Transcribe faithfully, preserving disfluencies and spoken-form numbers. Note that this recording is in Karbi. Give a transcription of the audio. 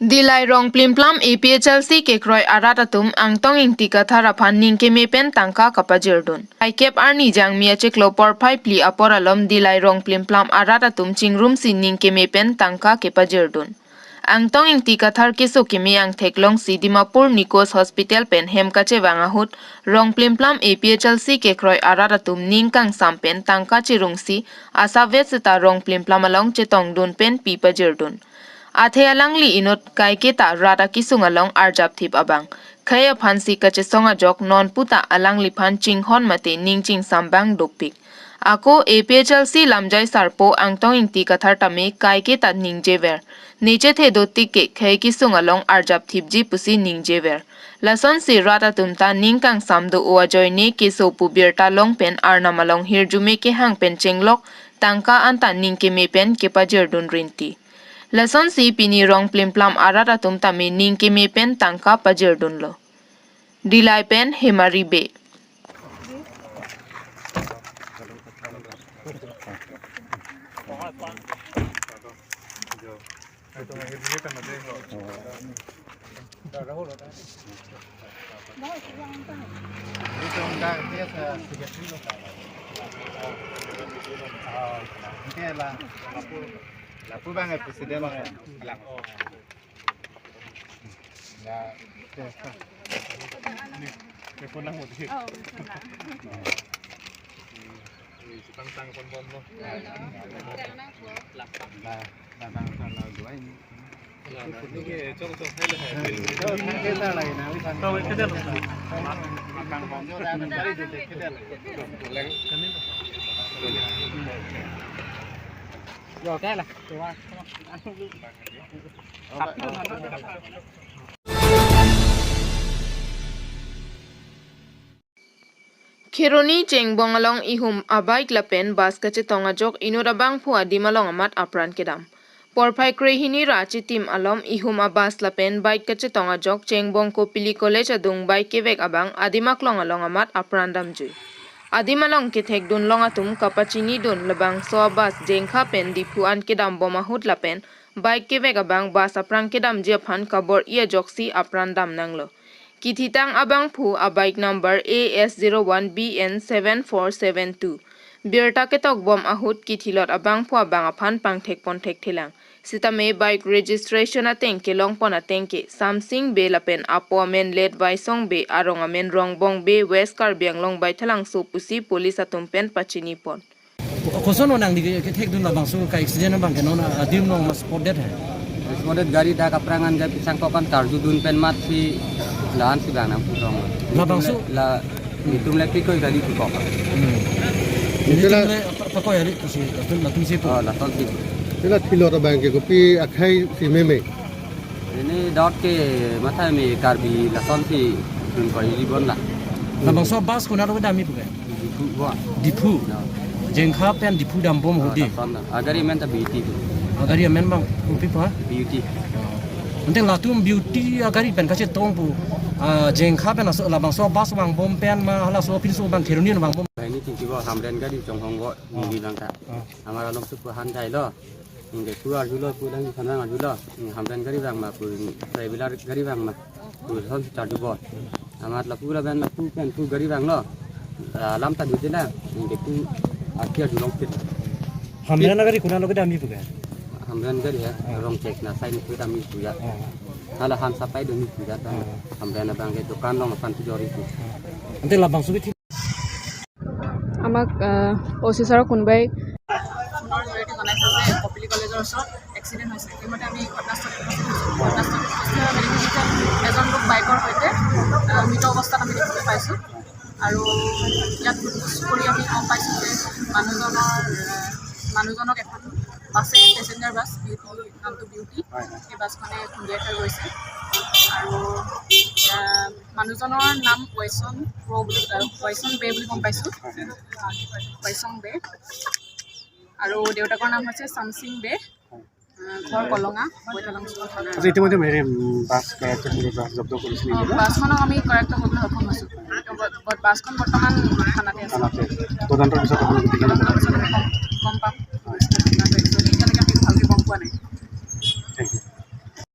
Dillai Rongplimplam A P H L C kekroi arat atum Angtong Ingti Kathar aphan ning keme pen tangka kapajirdun. Kaikep arni Jangmi achiklo porphai phli apor alom Dillai Rongplimplam arat atum chingrumsi ning keme pen tangka kepajirdun. Angtong Ingti Kathar keso keme angthek longsi Dimapur Nikos Hospital pen hem kachevang ahut, Rongplimplam A P H L C kekroi arat atum ning kangsam pen tangka chirungsi asavet seta Rongplimplam along chetongdun pen pi pajirdun. Athe alangli inut kaiketa rat akesung along arjapthip abang khei aphansi kachesong ajok non puta alangliphan chinghon mate ning chingsam abang dopik. Ako A P H L C lamjai sarpo Angtong Ingti Kathar tame kaiketa ningjever. Nechethe dotik ke khei kesung along arjapthipji pusi ningjever. Lasonsi rat atum ta ning kangsam do-o ajoine keso pu birta long pen arnam along hirjume kehang pen chenglok tangka anta ning keme pen kepajirdun rinti. Lasonsi pini Rongplimplam arat atum tame ning keme pen tangka pajirdunlo. Dillai pen Hemari Bey. Lapu bang president. Ya, ya. Ini, telepon lang mo di. Oh, telepon lang. Ini, si Tang Tang kon bon mo. Na, na Tang Tang na dua ini. Ini ke cong cong hai le hai. Kita lagi na, wis. Tahu kita lo. Makan bon. Kita lagi. Yo, oke lah. Coba. Kheroni Chengbong along ihum abike lapen bus kachetong ajok inut abangphu adim along amat apran kedam. Porphai krehini ra achitim alom ihum abus lapen bike kachetong ajok Chengbong Kopili College adung bike kevek abang adim aklong along amat apran damjui. Adim along kethekdun long atum kapachinidun labangso abus Jengkha pen Diphu an kedam bom ahut lapen bike kevek abang bus apran kedamji aphan kabor-i ajoksi apran damnanglo. Kithitang abangphu abike number A S zero one B N seven four seven two. Birta ketok bom ahut kithilot abangphu abang aphan pangthek ponthek thelang. Sitame bike registration ateng kelong pon ateng ke Samsing Bey lapen apo amen Let Waisong Bey, arong amen Rongbong Bey, West Karbi Anglong Baithalangso pusi police atum pen pachini pon. Koson onang di kethekdun labangso ka accident abang ke non adim along ma spot dead hai. Spot dead gari dak aprangan gari pisang kokan karjudun pen mat si lahan si bang nang purong. Labangso la itum le pikoi gari tu kok. Hmm. Jadi itulah tim le pa-, pakoi hari tu si latum, latum si po. Oh, latum si. Itulah thilot abang ke kopi akhai si meme. Ini dot ke mata me Karbi lasonsi dun koi ribon la. Labangso bus konat kedam-i pu ke? Diphu bon. Diphu. Ya. Jengkha pen Diphu dam bom hudi. Lason la. Agari amen ta B U T tu. Agari amen bang kopi pa? B U T. Ante latum B U T agari pen kachetong pu. Ah, Jengkha pen laso labangso bus vang bom pen ma halaso pinso bang Kheroni vang bom. Ini tingki bo Hamren gari chonghong bo. Ah. Ini bang ta. Ah. Amar along tu han jai lo. Ingke pu arjulo, pu dang thanang arjulo. Hamren gari vang ma, pu traveler gari vang ma. Pu son charju bol. Amat lapu laben lapu pen pu gari vanglo. Ah, lam ta dute na. Ingke pu akhir arjulong kit. Hamren gari konat lo kedam-i pu ke? Hamren gari ya. Ah. Rong cek na sign pu kedam-i pu ya. Ah. Hala han sapai dun-i pu ya ta. Ah. Hamren abang ke dukan along aphan pu jori pu. Ah. Ante labangso ke Amac, ah, O C sir-ক কোনোবাই ফোনৰ জৰিয়তে জনাইছে যে কপিলী কলেজৰ ওচৰত এক্সিডেণ্ট হৈছে। ইতিমধ্যে আমি ঘটনাস্থলীত উপস্থিত হৈছোঁ। ঘটনাস্থলীত উপস্থিত হৈ মেডিকেল ৰিপৰ্টত এজন লোক বাইকৰ সৈতে, আহ, মৃত অৱস্থাত আমি দেখিবলৈ পাইছোঁ। আৰু ইয়াত সোধ-পোছ কৰি আমি গম পাইছোঁ যে মানুহজনৰ, আহ, মানুহজনক এখন বাছে, পেছেঞ্জাৰ বাছ, বিউটি, নামটো বিউটি, হয়, হয়। সেই বাছখনে খুন্দিয়াই থৈ গৈছে। আৰু, আহ, মানুহজনৰ নাম ৱেচন প্ৰ বুলি, আহ, ৱেচন বে বুলি গম পাইছোঁ। ৱেচন বে। আৰু দেউতাকৰ নাম হৈছে চামচিং বে। আহ, ঘৰ কলঙা, বৈঠালাংচুকৰ থানা। আচ্ছা, ইতিমধ্যে হেৰি, উম, বাছ কৰায়ত্ত বাছ জব্দ কৰিছে নেকি? অ, বাছখনক আমি কৰায়ত্ত কৰিবলৈ সক্ষম হৈছোঁ। ব-, ব-, বাছখন বৰ্তমান থানাতে আছে। থানাতে আছে। তদন্তৰ পিছত আপোনালোকে কি কি তদন্তৰ পিছত আমি গম, গম পাম।